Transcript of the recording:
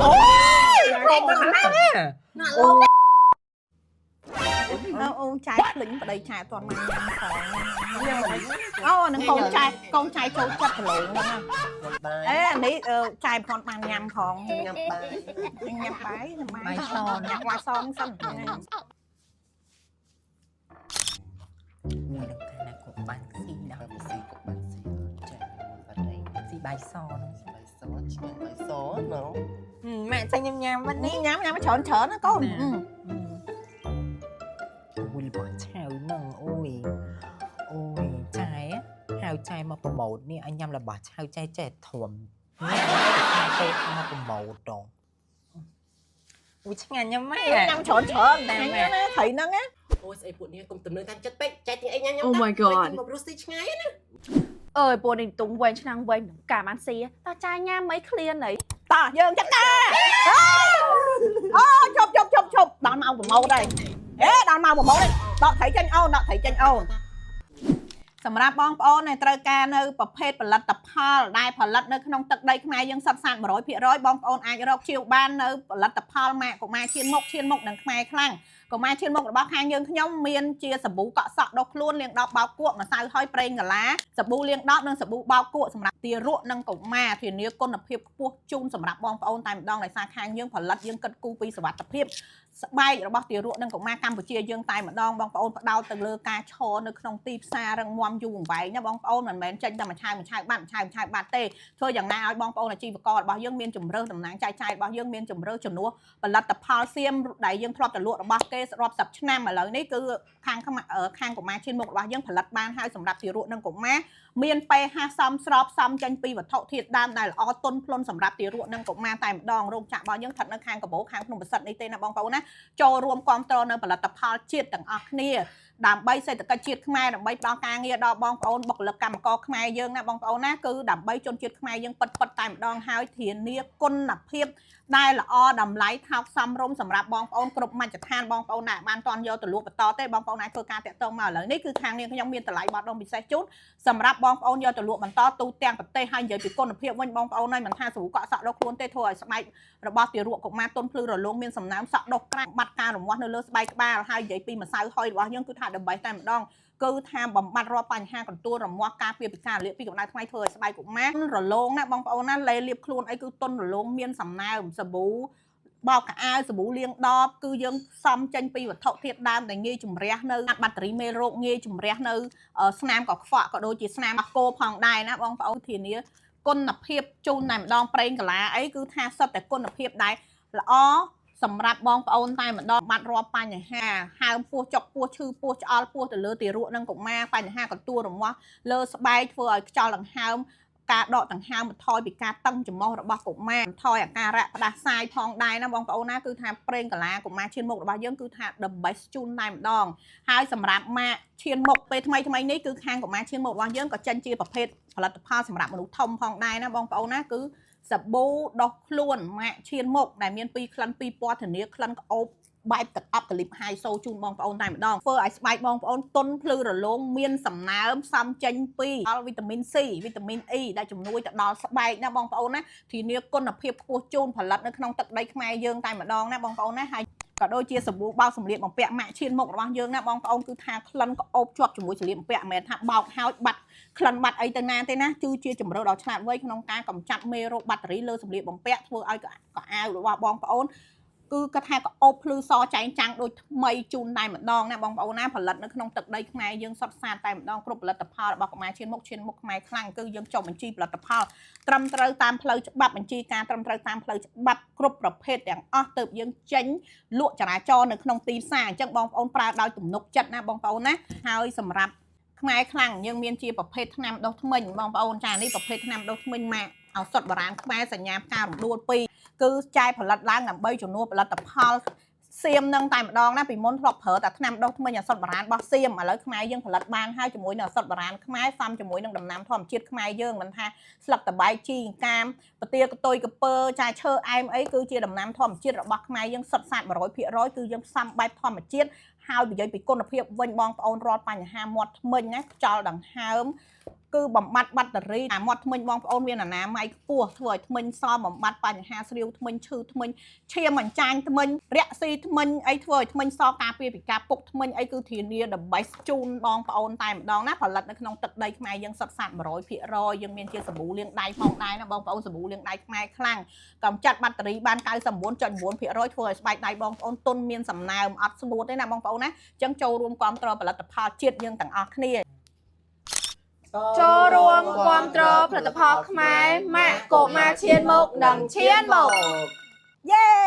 អូយ ណាលោក អូចែភ្លេញប្តីចែអត់ទាន់បានញ៉ាំផងអូអានឹងកូនចែកូនចែចូលចិត្តប្រឡងហ្នឹង បាយ អេអានេះចែមិនទាន់បានញ៉ាំផង ញ៉ាំបាយ ញ៉ាំបាយញ៉ាំបាយ បាយស ញ៉ាំបាយសសិន មួយដល់កាលណាគាត់បានស៊ីដល់ តាមស៊ីក៏បានស៊ីចាបាត់អី ស៊ីបាយសហ្នឹង បាយសឆ្ងាញ់បាយសណូ ម៉ាក់ចាញ់ញ៉ាំញ៉ាំមិន នេះ នេះ ញ៉ាំញ៉ាំច្រើនច្រើនណាកូន អូយរបស់ឆៅហ្នឹងអូយអូយចែហៅចែមកប្រម៉ូតនេះឲ្យញ៉ាំរបស់ឆៅចែចេះធំញ៉ាំទៅមកប្រម៉ូតដងអូយឆ្ងាញ់ញ៉ាំម៉ែ ញ៉ាំច្រើនច្រើនណាណាត្រីហ្នឹងណា អូស្អីពួកនេះកុំទំនើងតាមចិត្តពេកចែកទាំងអីញ៉ាំញ៉ាំ Oh my god. មករស់ស៊ីឆ្ងាយណា អើយពួកនេះទុំវែងឆ្នាំងវែងនឹងការបានស៊ីតោះចាយញ៉ាំមិនឃ្លានអី តោះយើងចាត់ការអូជប់ជប់ជប់ជប់ដល់ម៉ោងប្រម៉ូតហើយអេដល់ម៉ោងប្រម៉ូតហើយដកត្រីចេញអូនដកត្រីចេញអូនសម្រាប់បងប្អូនដែលត្រូវការនៅប្រភេទផលិតផលដែលផលិតនៅក្នុងទឹកដីខ្មែរយើងសុទ្ធសាធ100%បងប្អូនអាចរកជាវបាននៅផលិតផលម៉ាកកុមារឈានមុខឈានមុខនិងខ្មែរខ្លាំងកុមារឈានមុខរបស់ខាងយើងខ្ញុំមានជាសាប៊ូកក់សក់ដុសខ្លួនលាងដបបោកគក់ម្សៅហុយប្រេងកាឡាសាប៊ូលាងដបនិងសាប៊ូបោកគក់សម្រាប់ទារកនិងកុមារធានាគុណភាពខ្ពស់ជូនសម្រាប់បងប្អូនតែម្ដងដោយសារខាងយើងផលិតយើងគិតគូរពីសុវត្ថិភាព ស្បែករបស់ទារកនិងកុមារកម្ពុជាយើងតែម្ដងបងប្អូនផ្ដោតទៅលើការឈរនៅក្នុងទីផ្សាររឹងមាំយូរអង្វែងណាបងប្អូនមិនមែនចេញតែមួយឆាវមួយឆាវបាត់មួយឆាវមួយឆាវបាត់ទេធ្វើយ៉ាងណាឲ្យបងប្អូនអាជីវកររបស់យើងមានជំរើសតំណាងចែកចាយរបស់យើងមានជំរើសជំនួសផលិតផលសៀមដែលយើងធ្លាប់តែលក់របស់គេរាប់សិបឆ្នាំឥឡូវនេះគឺខាងខាងកុមារឈានមុខរបស់យើងផលិតបានហើយសម្រាប់ទារកនិងកុមារមាន pH សមស្របសមចេញពីវត្ថុធាតុដើមដែលល្អទន់ភ្លន់សម្រាប់ទារកនិងកុមារតែម្ដងរោងចក្ររបស់យើងស្ថិតនៅខាងកបោខាងភ្នំប្រសិទ្ធនេះទេណាបងប្អូនណា ចូលរួមគ្រប់គ្រងនៅផលិតផលជាតិទាំងអស់គ្នាដើម្បីសេដ្ឋកិច្ចជាតិខ្មែរដើម្បីផ្ដល់ការងារដល់បងប្អូនបុគ្គលិកកម្មករខ្មែរយើងណាបងប្អូនណាគឺដើម្បីជនជាតិខ្មែរយើងពិតពិតតែម្ដងហើយធានាគុណភាពដែលល្អតម្លៃថោកសមរម្យសម្រាប់បងប្អូនគ្រប់មជ្ឈដ្ឋានបងប្អូនណាបានតន់យកទៅលក់បន្តទេបងប្អូនអាចធ្វើការតាក់ទងមកឥឡូវនេះគឺខាងនាងខ្ញុំមានតម្លៃបោះដុំពិសេសជូនសម្រាប់បងប្អូនយកទៅលក់បន្តទូទាំងប្រទេសហើយនិយាយពីគុណភាពវិញបងប្អូនហើយមិនថាស្រួលកក់សក់ដល់ខ្លួនទេធ្វើឲ្យស្បែក របស់ទារកកុមារទន់ភ្លឺរលោងមានសំណើមសក់ដុះក្រាស់បាត់ការរមាស់នៅលើស្បែកក្បាលហើយនិយាយពីម្សៅហុយរបស់យើងគឺថា the best តែម្ដងគឺថាបំបត្តិរាល់បញ្ហាកន្ទួលរមាស់ការពារពីការលាកពីកម្ដៅថ្ងៃធ្វើឲ្យស្បែកកុមាររលោងណាបងប្អូនណាលេលាបខ្លួនអីគឺទន់រលោងមានសំណើមសាប៊ូបោកកៅអៅសាប៊ូលាងដបគឺយើងផ្សំចេញពីវត្ថុធាតុដើមដែលងាយជំរះនៅបាក់តេរីមេរោគងាយជំរះនៅស្នាមកខ្វក់ក៏ដូចជាស្នាមគោផងដែរណាបងប្អូនធានា គុណភាពជូនតែម្ដងប្រេងកាឡាអីគឺថាសុទ្ធតែគុណភាពដែរល្អសម្រាប់បងប្អូនតែម្ដងបាត់រាល់បញ្ហាហើមពោះចុកពោះឈឺពោះឆ្អល់ពោះទៅលើទារកនិងកុមារបញ្ហាកន្ទួលរមាស់លើស្បែកធ្វើឲ្យខ្យល់ដង្ហើមការដកដង្ហើមបន្ថយពីការតឹងច្រមុះរបស់កុមារបន្ថយអាការៈផ្ដាសាយផងដែរណាបងប្អូនណាគឺថាប្រេងកាឡាកុមារឈានមុខរបស់យើងគឺថា the best ជូនតែម្ដងហើយសម្រាប់ម៉ាកឈានមុខពេលថ្មីថ្មីនេះគឺខាងកុមារឈានមុខរបស់យើងក៏ចេញជាប្រភេទផលិតផលសម្រាប់មនុស្សធំផងដែរណាបងប្អូនណាគឺសាប៊ូដុសខ្លួនម៉ាកឈានមុខដែលមានពីរក្លិនពីរពណ៌ធានាក្លិនក្អូបបែបទឹកអប់កលីបហៃសូជូនបងប្អូនតែម្ដងធ្វើឲ្យស្បែកបងប្អូនទន់ភ្លឺរលោងមានសំណើមផ្សំចេញពីវីតាមីន C វីតាមីន E ដែលជំនួយទៅដល់ស្បែកណាបងប្អូនណាធានាគុណភាពខ្ពស់ជូនផលិតនៅក្នុងទឹកដីខ្មែរយើងតែម្ដងណាបងប្អូនណាហើយក៏ដូចជាសាប៊ូបោកសម្លៀកបំពាក់ម៉ាក់ឈានមុខរបស់យើងណាបងប្អូនគឺថាក្លិនក្អូបជាប់ជាមួយសម្លៀកបំពាក់មិនមែនថាបោកហើយបាត់ក្លិនបាត់អីទៅណាទេណាគឺជាជំរឿដ៏ឆ្លាតវៃក្នុងការកម្ចាត់មេរោគបាក់តេរីលើសម្លៀកបំពាក់ធ្វើឲ្យកៅអៅរបស់បងប្អូនគឺគាត់ថាក្អូបភ្លឺសចែងចាំងដូចថ្មីជូនតែម្ដងណាបងប្អូនណាផលិតនៅក្នុងទឹកដីខ្មែរយើងសុទ្ធសាធតែម្ដងគ្រប់ផលិតផលរបស់កម្ពុជាឈានមុខឈានមុខខ្មែរខ្លាំងគឺយើងចុះបញ្ជីផលិតផល ត្រឹមត្រូវតាមផ្លូវច្បាប់បញ្ជីការត្រឹមត្រូវតាមផ្លូវច្បាប់គ្រប់ប្រភេទទាំងអស់ទៅយើងចេញលក់ចរាចរណ៍នៅក្នុងទីផ្សារអញ្ចឹងបងប្អូនប្រើដោយទំនុកចិត្តណាបងប្អូនណាហើយសម្រាប់ខ្មែរខ្លាំងយើងមានជាប្រភេទថ្នាំដុសធ្មេញបងប្អូនចានេះប្រភេទថ្នាំដុសធ្មេញម៉ាកឱសថបុរាណខ្មែរសញ្ញាផ្ការំដួលពីរគឺចែកផលិតឡើងដើម្បីជំនួសផលិតផលសៀមនឹងតែម្ដងណាពីមុនធ្លាប់ប្រើតែថ្នាំដុសធ្មេញឱសថបុរាណរបស់សៀមឥឡូវខ្មែរយើងផលិតបានហើយជាមួយនឹងឱសថបុរាណខ្មែរផ្សំជាមួយនឹងដំណាំធម្មជាតិខ្មែរយើងមិនថាស្លឹកតបែកជីកាមពទាកតុយកពើចាឈើអែមអីគឺជាដំណាំធម្មជាតិរបស់ខ្មែរយើងសុទ្ធសាធ100%គឺយើងផ្សំបែបធម្មជាតិហើយនិយាយពីគុណភាពវិញបងប្អូនរាល់បញ្ហាមាត់ធ្មេញណាខ្យល់ដង្ហើម គឺបំបត្តិបាក់តេរីអាមាត់ធ្មេញបងប្អូនមានអនាម័យខ្ពស់ធ្វើឲ្យធ្មេញសបំបត្តិបញ្ហាស្រាវធ្មេញឈឺធ្មេញឈាមអញ្ចាញធ្មេញរាក់ស៊ីធ្មេញអីធ្វើឲ្យធ្មេញសការពារពីការពុកធ្មេញអីគឺធានា the best ជូនបងប្អូនតែម្ដងណាផលិតនៅក្នុងទឹកដីខ្មែរយើងសុទ្ធសាធ100%យើងមានជាសាប៊ូលាងដៃផងដែរណាបងប្អូនសាប៊ូលាងដៃខ្មែរខ្លាំងកម្ចាត់បាក់តេរីបាន99.9%ធ្វើឲ្យស្បែកដៃបងប្អូនទន់មានសំណើមអត់ស្ងួតទេណាបងប្អូនណាអញ្ចឹងចូលរួមគាំទ្រផលិតផលជាតិយើងទាំងអស់គ្នា ចូលរួមគាំទ្រផលិតផលខ្មែរម៉ាក់កុមារឈានមុខនិងឈានមុខ យេ